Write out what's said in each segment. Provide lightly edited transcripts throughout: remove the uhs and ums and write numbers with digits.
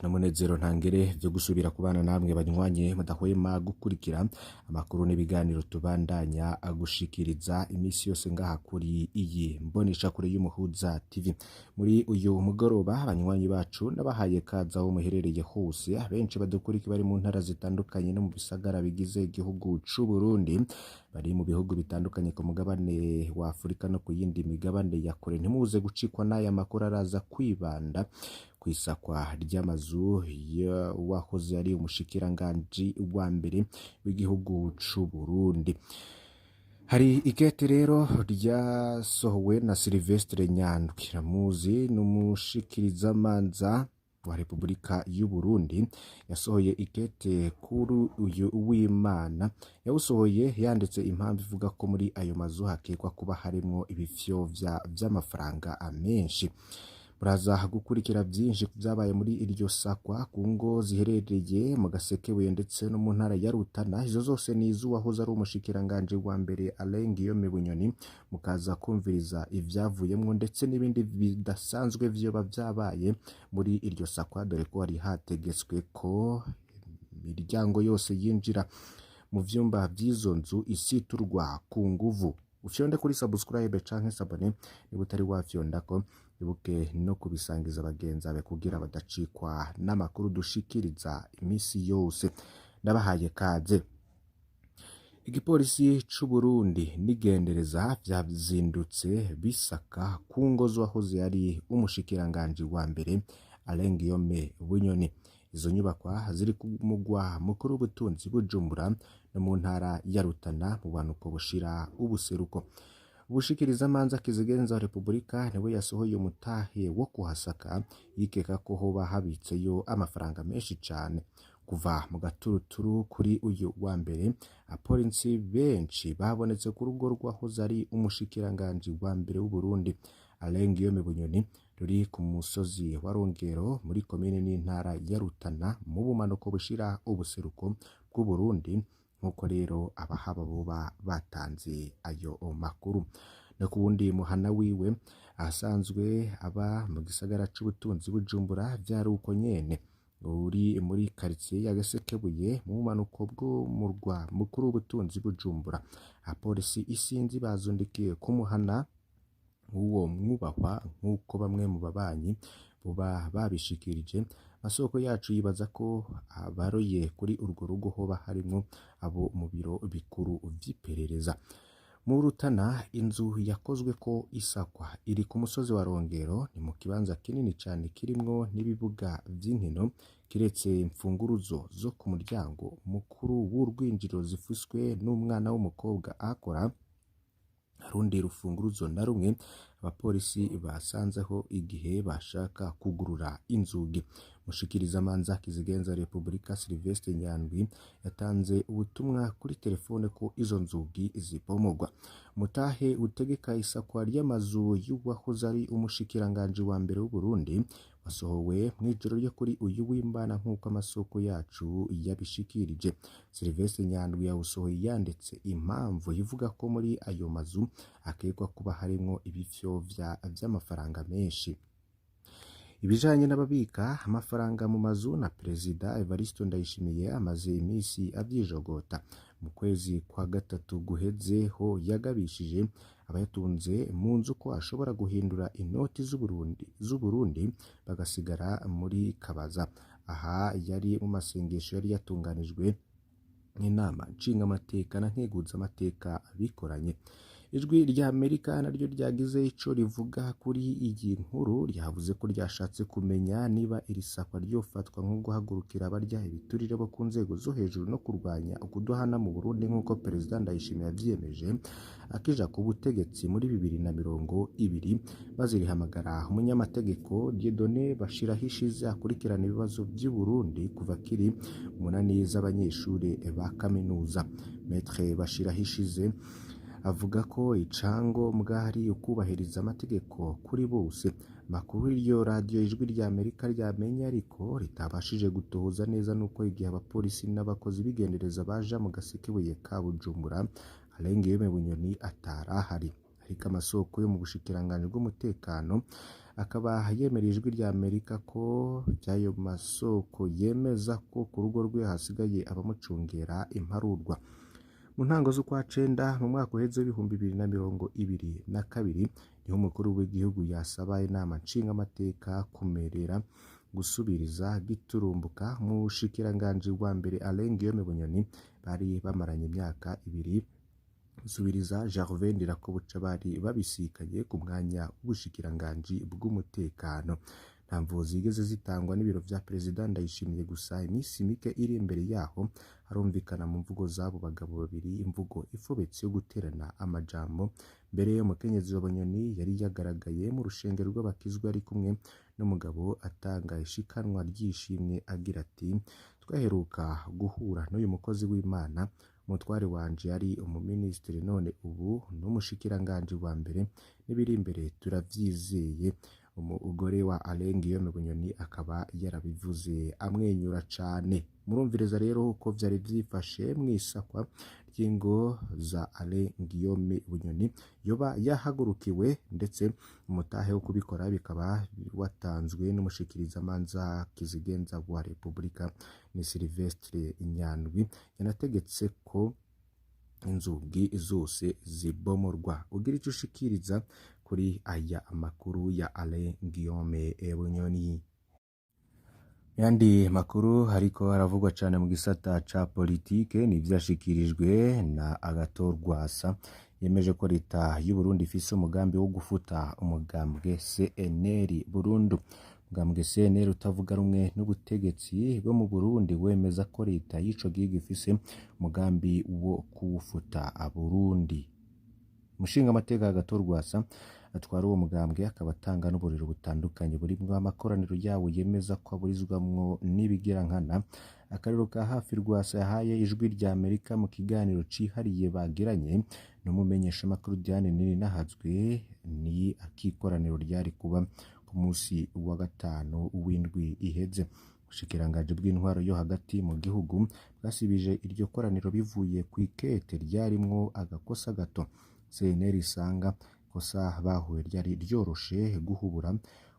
N'umunezero ntangere vyo gusubira kubana namwe banywanye mudahwema gukurikira amakuru n'ibiganiro tubandanya gushikiriza imisi yose ngaha kuri iyi mboneshakure y'Umuhuza TV. Muri uyu mugoroba, abanywanyi bacu n'abahaye kaza aho muherereye hose. Abenshi badukurikira bari mu ntara zitandukanye no mu bisagara bigize igihugu c'u Burundi, bari mu bihugu bitandukanye ku mugabane wa Afurika no ku yindi migabane ya kure, ntimuze gucikwa n'aya makuru araza kwibanda kw'isakwa ry'amazu wahoze ari umushikiranganji wa mbere w'igihugu c'u Burundi. Hari ikete rero ryasohowe na Sylvestre Nyandwi Ramuzi, n'umushikirizamanza wa Repubulika y'u Burundi. Yasohoye ikete kuri uyu w'Imana. Yawusohoye yanditse impamvu ivuga ko muri ayo mazu hakekwa kuba harimwo ibifyovya vy'amafaranga menshi. Muraza gukurikira byinshi byabaye muri iryo sakwa ku ngo ziherereye mu Gasekebuye ndetse no mu ntara ya Rutana. Izo zose ni iz'uwahoze ari umushikiranganji wa mbere Alain Guillaume Bunyoni. Mukaza kumviriza ivyavuyemwo ndetse n'ibindi bidasanzwe vyoba vyabaye muri iryo sakwa, dore ko hari hategetswe ko imiryango yose yinjira mu vyumba vy'izo nzu isiturwa ku nguvu. Ufyonde kuri subscribe canke s'abonner niba utari wafyondako. Ibuke no kubisangiza bagenzi bawe kugira badacikwa n'amakuru dushikiriza imisi yose. Ndabahaye kaze. Igipolisi c'u Burundi n'igendereza vyazindutse bisaka ku ngo z'uwahoze ari umushikiranganji wa mbere Alain Guillaume Bunyoni. Izo nyubakwa ziri ku mugwa mukuru w'ubutunzi Bujumbura no mu ntara ya Rutana mu buhanuko bushira ubuseruko. Ubushikirizamanza kizigenza wa Repubulika niwe yasohoye umutahe wo kuhasaka, yikeka ko hoba habitseyo amafaranga menshi cane. Kuva mu gaturuturu kuri uyu wa mbere, abapolisi benshi babonetse ku rugo rw'ahoze ari umushikiranganji wa mbere w'Uburundi Alain Guillaume Bunyoni, ruri ku musozi wa Rongero muri komine n'intara ya Rutana mu bumanuko bushira ubuseruko bw'Uburundi, nk'uko rero abahaba boba batanze ayo makuru. No ku wundi muhana wiwe ahasanzwe aba mu gisagara c'ubutunzi Bujumbura vyari uko nyene, uri muri quartier ya Gasekebuye mu bumanuko bw'umurwa mukuru w'ubutunzi Bujumbura. Abapolisi isinzi bazundikiye ku muhana w'uwo mwubahwa, nk'uko bamwe mu babanyi boba babishikirije. Amasoko yacu yibaza ko abaroye kuri urwo rugo hoba harimwo abo mu biro bikuru vy'iperereza. Mu Rutana, inzu yakozwe ko isakwa iri ku musozi wa Rongero, ni mu kibanza kinini cane kirimwo n'ibibuga vy'inkino. Kiretse imfunguruzo zo ku muryango mukuru w'urwinjiriro zifiswe n'umwana w'umukobwa ahakora, harundi rufunguruzo na rumwe abapolisi basanzeho igihe bashaka kugurura inzugi. Mushikirizamanza kizigenza Repubulika Sylvestre Nyandwi yatanze ubutumwa kuri telefone ko izo nzugi zibomogwa. Mutahe utegeka isakwa ry'amazu y'uwahoze ari umushikiranganji wa mbere w'Uburundi wasohowe mw'ijoro ryo kuri uyu w'Imana, nk'uko amasoko yacu yabishikirije. Sylvestre Nyandwi yawusohoye yanditse impamvu ivuga ko muri ayo mazu akekwa kuba harimwo ibifyovya vy'amafaranga menshi. Ibijanye n'ababika amafaranga mu mazu na Perezida Evariste Ndayishimiye amaze imisi avyijogota. Mu kwezi kwa gatatu guheze ho yagabishije abayatunze mu nzu ko ashobora guhindura inoti z'Uburundi bagasigara muri kabaza. Aha yari mu masengesho yari yatunganijwe n'inama nshingamateka na nkeguzamateka bikoranye. Ijwi rya Amerika naryo ryagize ico rivuga kuri iyi nkuru. Ryavuze ko ryashatse kumenya niba iri sakwa ryofatwa nko guhagurukira abarya ibiturire bo ku nzego zo hejuru no kurwanya ukuduhana mu Burundi, nk'uko Perezida Ndayishimiye yavyiyemeje akija ku butegetsi muri 2020, maze rihamagara umunyamategeko Dieudonné Bashirahishize akurikirana ibibazo vy'u Burundi kuva kiri umunani z'abanyeshure ba kaminuza. Maître Bashirahishize avuga ko icangombwa ari ukubahiriza amategeko kuri bose. Makuru iryo radiyo Ijwi rya Amerika ryamenye ariko ritabashije gutohoza neza nuko igihe abapolisi n'abakozi b'igendereza baja mu Gasekebuye ka Bujumbura, Alain Guillaume Bunyoni atarahari. Ariko amasoko yo mu bushikiranganji bw'umutekano akaba yemereye Ijwi rya Amerika ko by'ayo masoko yemeza ko ku rugo rwe hasigaye abamucungera imparurwa. Mu ntango z'ukwa cenda mu mwaka uheze w'2022 niho umukuru w'igihugu yasaba inama nshingamateka kumerera gusubiriza giturumbuka mu bushikiranganji bwa mbere Alain Guillaume Bunyoni bari bamaranye imyaka ibiri, gusubiriza Gervais Ndirakobuca bari babisikanye ku mwanya w'ubushikiranganji bw'umutekano. Nta mvo zigeze zitangwa n'ibiro vya perezida Ndayishimiye, gusa iminsi mike iri imbere yaho harumvikana mu mvugo z'abo bagabo babiri imvugo ifobetse yo guterana amajambo. Mbere umukenyezi wa Bunyoni yari yagaragaye mu rushengero rw'abakizwa ari kumwe n'umugabo atanga ishikanwa ry'ishimwe agira ati: "Twaheruka guhura n'uyu mukozi w'Imana, umutware wanje yari umuminisitiri none ubu n'umushikiranganji wa mbere, n'ibiri imbere turavyizeye." Umugore wa Alain Guillaume Bunyoni akaba yarabivuze amwenyura cane. Murumviriza rero uko vyari vyifashe mw'isakwa ry'ingo za Alain Guillaume Bunyoni yoba yahagurukiwe, ndetse umutahe wo kubikora bikaba watanzwe n'umushikirizamanza kizigenza wa Repubulika ni Sylvestre Nyandwi, yanategetse ko inzugi zose zibomorwa. Ugira ico ushikiriza kuri aya makuru ya Alain Guillaume Bunyoni. Yandi makuru hariko haravugwa cane mu gisata ca politike ni ivyashikirijwe na Agathon Rwasa, yemeje ko leta y'u Burundi ifise umugambi wo gufuta umugambwe CNL burundu. Umugambwe CNL utavuga rumwe n'ubutegetsi bwo mu Burundi wemeza ko leta y'ico gihugu ifise umugambi wo kuwufuta Burundi. Umushingamateka Agathon Rwasa atwara uwo mugambwe akaba atanga n'uburiro butandukanye burimwo amakoraniro yawo yemeza ko aburizwamwo n'ibigirankana. Akarero ka hafi Rwasa yahaye Ijwi rya Amerika mu kiganiro cihariye bagiranye n'umumenyeshamakuru Diane Nininahazwe ni akikoraniro ryari kuba ku musi wa gatanu w'indwi iheze. Ubushikiranganji bw'intwaro yo hagati mu gihugu bwasibije iryo koraniro bivuye kw'ikete ryarimwo agakosa gato. CNL isanga ikosa bahuye ryari ryoroshe guhubura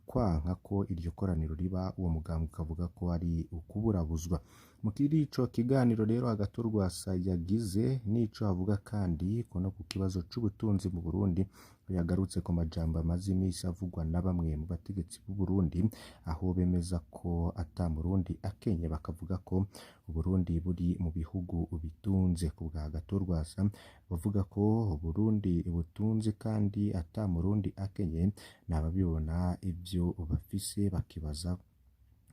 kwanka ko iryo koraniro riba, uwo mugambwe ukavuga ko ari ukuburabuzwa. Muri ico kiganiro rero Agathon Rwasa yagize n'ico avuga kandi ko no ku kibazo c'ubutunzi mu Burundi yagarutse ku majambo amaze imisi avugwa na bamwe mu bategetsi b'u Burundi, aho bemeza ko ata Murundi akenye, bakavuga ko Uburundi buri mu bihugu bitunze. Ku bwa Agathon Rwasa bavuga ko Uburundi butunze kandi ata Murundi akenye, n'ababibona ivyo bafise bakibaza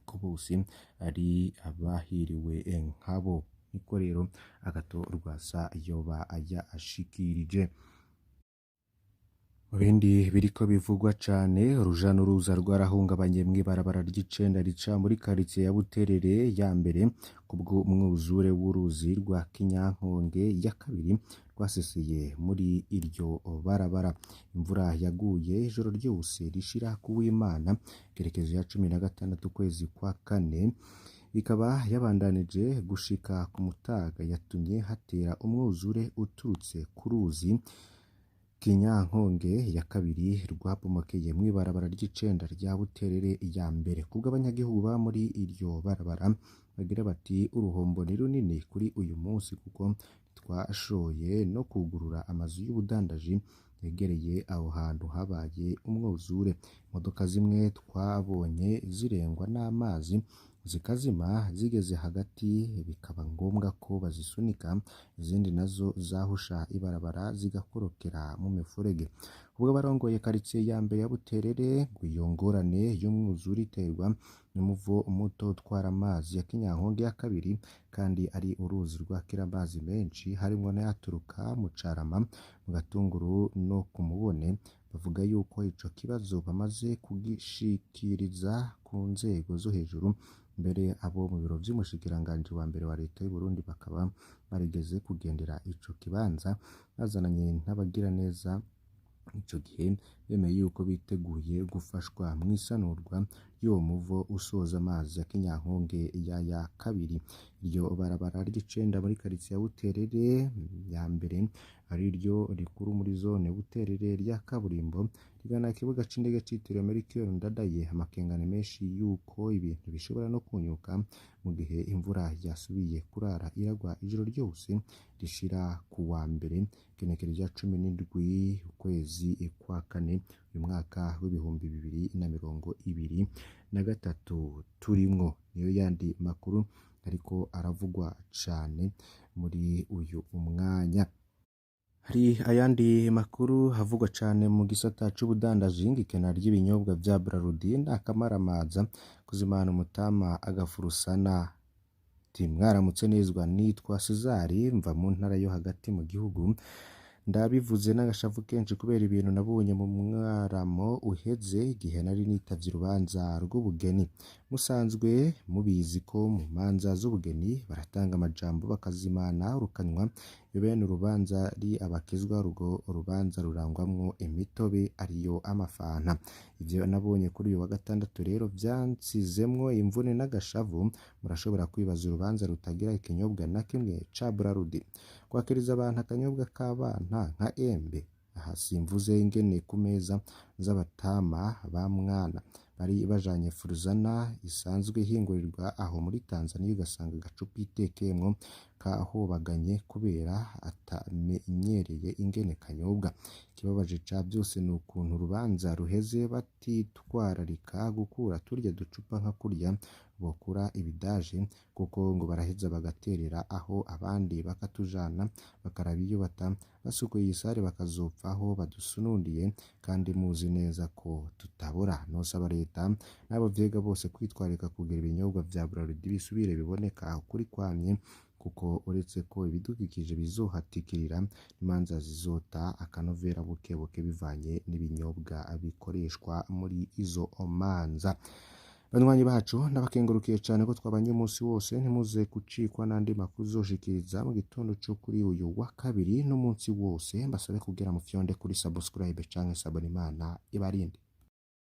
ko bose ari abahiriwe nkabo. Niko rero Agathon Rwasa yoba yashikirije. Mu bindi biriko bivugwa cane, uruja n'uruza rwarahungabanye mw'ibarabara ry'icenda rica muri karitiye ya Buterere ya mbere kubw'umwuzure w'uruzi rwa Kinyankonge ya kabiri rwaseseye muri iryo barabara. Imvura yaguye ijoro ryose rishira kuw'Imana igerekezo ya 16 ukwezi kwa kane, ikaba yabandanije gushika ku mutaga, yatumye hatera umwuzure uturutse ku ruzi Kinyankonge ya kabiri rwabomokeye mw'ibarabara ry'icenda rya Buterere ya mbere. Kubw'abanyagihugu ba muri iryo barabara bagira bati: "Uruhombo ni runini kuri uyu munsi kuko twashoye no kugurura amazu y'ubudandaji yegereye aho hantu habaye umwuzure. Imodoka zimwe twabonye zirengwa n'amazi zikazima zigeze hagati bikaba ngombwa ko bazisunika, izindi nazo zahusha ibarabara zigakorokera mu mifurege." Ubwo abarongoye karitsiye ya mbere ya Buterere ngo iyo ngorane y'umwuzure iterwa n'umuvo muto utwara amazi ya Kinyankonge ya kabiri, kandi ari uruzi rwakira amazi menshi harimwo n'ayaturuka mu Carama, mu Gatunguru no ku Mubone. Bavuga yuko ico kibazo bamaze kugishikiriza ku nzego zo hejuru, mbere abo mu biro vy'umushikiranganji wa mbere wa leta y'u Burundi bakaba barigeze kugendera ico kibanza bazananye n'abagiraneza. Ico gihe bemeye yuko biteguye gufashwa mw'isanurwa y'uwo muvo usoza amazi ya Kinyankonge ya kabiri. Iryo barabara ry'icenda muri karitsiye ya Buterere ya mbere ari ryo rikuru muri zone Buterere rya kaburimbo rigana ikibuga c'indege citiriwe Melchior Ndadaye. Amakengane menshi yuko ibintu bishobora no kunyuka mu gihe imvura yasubiye kurara iragwa ijoro ryose rishira ku wa mbere igenekerezo rya 17 ukwezi kwa kane uyu mwaka w'2023 turimwo. Niyo yandi makuru ariko aravugwa cane muri uyu mwanya. Hari ayandi makuru havugwa cane mu gisata c'ubudandaji, ikena ry'ibinyobwa vya Brarudi n'akamaramaza kuzimana umutama agafurusana. Ati mwaramutse nezwa, nitwa Cesar mva mu ntara yo hagati mu gihugu. Ndabivuze n'agashavu kenshi kubera ibintu nabonye mu mwaramo uheze igihe nari nitavye urubanza rw'ubugeni. Musanzwe mubizi ko mu manza z'ubugeni baratanga amajambo bakazimana urukanywa. Iyo bene urubanza ari abakizwa, urwo urubanza rurangwamwo imitobe ariyo amafanta. Ivyo nabonye kuri uyu wa gatandatu rero vyansizemwo imvune n'agashavu. Murashobora kwibaza urubanza rutagira ikinyobwa na kimwe ca Brarudi, kwakiriza abantu akanyobwa k'abana nka embe. Aha simvuze ingene ku meza z'abatama ba mwana bari bajanye furuzana isanzwe ihingurirwa aho muri Tanzania, ugasanga agacupa itekeyemwo kahobaganye kubera atamenyereye ingene kanyobwa. Ikibabaje ca byose ni ukuntu urubanza ruheze batitwararika gukura turya ducupa nka kurya bokura ibidaje, kuko ngo baraheza bagaterera aho abandi bakatujana bakaraba iyo bata basukuye iyi sare bakazopfa aho badusunundiye, kandi muzi neza ko tutabora. Nosaba leta n'abo vyega bose kwitwararika kugira ibinyobwa vya Brarudi bisubire biboneka ukuri kwamye, kuko uretse ko ibidukikije bizohatikirira, imanza zizota akanovera buke buke bivanye n'ibinyobwa bikoreshwa muri izo manza. Banywanyi bacu ndabakengurukiye cane ko twabanye umunsi wose. Ntimuze gucikwa n'andi makuru uzoshikiriza mu gitondo co kuri uyu wa kabiri n'umunsi wose. Mbasabe kugira mufyonde kuri subscribe canke sabona. Imana ibarinde.